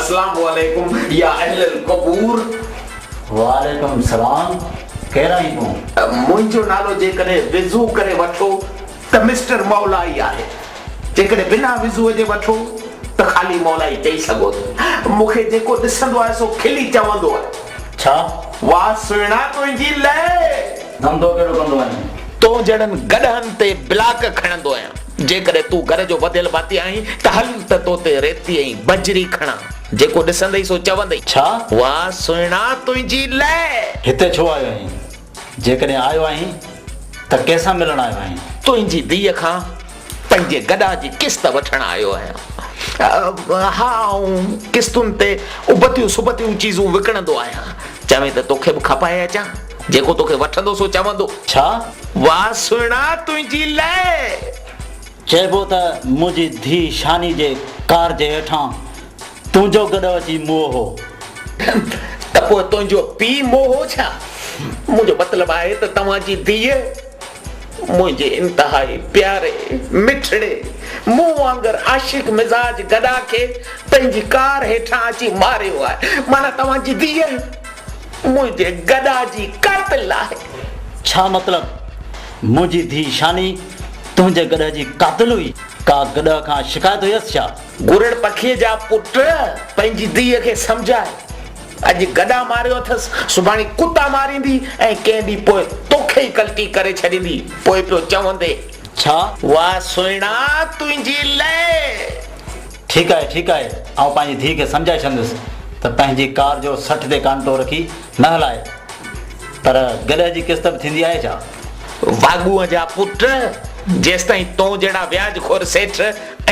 اسلام عليڪم يا اهل القبور. وعليڪم سلام، ڪير آهين تون؟ منهنجو نالو جيڪڏهن وضو ڪري وٺو ته مسٽر مولائي آهي، جيڪڏهن بنا وضوء جي وٺو ته خالي مولائي چئي سگهو ٿا. مون کي جيڪو ڏسندو آهي سو کلي چوندو آهي. ڇا؟ واهه سهڻا تنهنجي لئه! ڌنڌو ڪهڙو ڪندو آهين؟ تو جهڙن گڏهن تي بلاڪ کڻندو آهيان. جيڪڏهن تون گهر جو وڌيل ڀاتي آهين ته هل ته تو تي ريتي ۽ بجري کڻان. جيڪو ڏسندئي سو چوندئي. ڇا؟ واهه سهڻا تنهنجي لئه! هتي ڇو آيو آهين؟ جيڪڏهن آيو آهين ته ڪنهن سان ملڻ آيو آهين؟ تنهنجي ڌيء کان پنهنجي گڏا جي قسط وٺڻ آيو آهيان. ها آئون قسطن تي ابتيون سبتيون چيزون وڪڻندو آهيان. چوين ته توکي به کپائي اچان؟ جيڪو توکي وٺندو سو چوندو. ڇا؟ واهه سهڻا تنهنجي لئه! چئبو ته منهنجي ڌيء شاني جي ڪار جي هيٺان تنهنجو گڏهه اچي موئو هو. ته پوء تنهنجو پيء موئو هو ڇا؟ منهنجو مطلب آهي ته توهان جي ڌيء منهنجي انتهائي پياري، مٺڙي، مون وانگر عاشق مزاج گڏا کي پنهنجي ڪار هيٺان اچي ماريو آهي. معنيٰ توهان جي ڌيء منهنجي گڏا جي قاتل آهي. ڇا مطلب؟ منهنجي ڌيء شاني تنهنجي گڏهه جي قاتل هئي؟ ڪا گڏهه کان شڪايت هيس ڇا؟ گرڙ پکيء جا پٽ پنهنجي ڌيء کي سمجهاء. اڄ گڏا ماريو اٿس، سڀاڻي ڪتا ماريندي ۽ ڪنهن ڏينهن پوء توکي ئي ڪلٽي ڪري ڇڏيندي. پوء پيو چوندي. ڇا؟ واهه سهڻا تنهنجي لئه. ٺيڪ آهي، ٺيڪ آهي، آئون پنهنجي ڌيء کي سمجهائي ڇڏندس ته پنهنجي ڪار جو 60 تي ڪانٽو رکي نه هلائي. پر گڏهه جي قسط به ٿيندي آهي ڇا؟ واڳونء جا پٽ، جيستائين تون جهڙا وياج خور سيٺ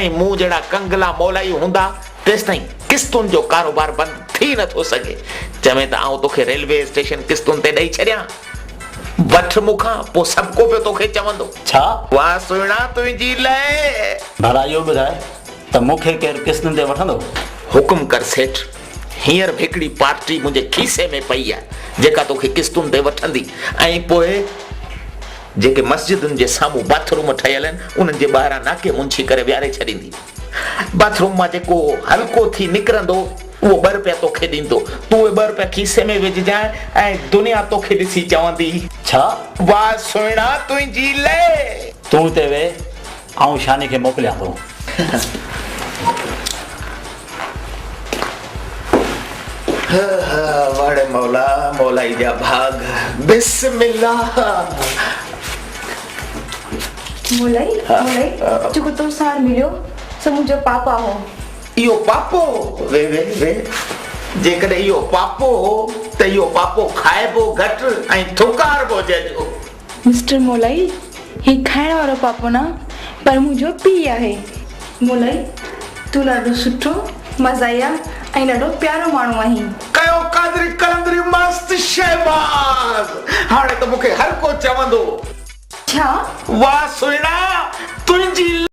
۽ مون جهڙا ڪنگلا مولائي هوندا، تيستائين قسطن جو ڪاروبار بند ٿي نه ٿو سگهي. چوين ته آئون توکي ريلوي اسٽيشن قسطن تي ڏئي ڇڏيان؟ وٺ مون کان، پوء سڀڪو پيو توکي چوندو. ڇا؟ واهه سهڻا تنهنجي لئه! ڀلا اهو ٻڌاء ته مون کي ڪير قسطن تي وٺندو؟ حڪم ڪر سيٺ، هينئر به هڪڙي پارٽي منهنجي کيسي ۾ پئي آهي، جيڪا توکي قسطن تي وٺندي ۽ پوء جيڪي مسجدن جي سامهون باٿ روم ٺهيل آهن، انهن جي ٻاهران ناڪي منڇي ڪري ويهاري ڇڏيندي. باٿ روم مان جيڪو هلڪو ٿي نڪرندو، اهو ٻه رپيا توکي ڏيندو. تون اهي ٻه رپيا کيسي ۾ وجهجانء ۽ دنيا توکي ڏسي چوندي. ڇا؟ واهه سهڻا تنهنجي لئه! تون اتي ويهه، آئون شاني کي موڪليان ٿو. واڙي مولا، مولائي جا ڀاڳ. بسم الله. مولائي، مولائي، جيڪو تو ساڻ مليو، سو منهنجو پاپا هو. اهو پاپو هو؟ وي وي وي، جيڪڏهن اهو پاپو هو ته اهو پاپو کائبو گهٽ ۽ ٿڪاربو جهجهو. مسٽر مولائي، هي کائڻ وارو پاپو نه پر منهنجو پيء آهي. مولائي، تون ڏاڍو سٺو، مزاحيه ۽ ڏاڍو پيارو ماڻهو آهين. ڪيو قادري قلندري مست شهباز، هاڻي ته مون کي هر ڪو چوندو. ڇا؟ واهه سهڻا، تنهنجي.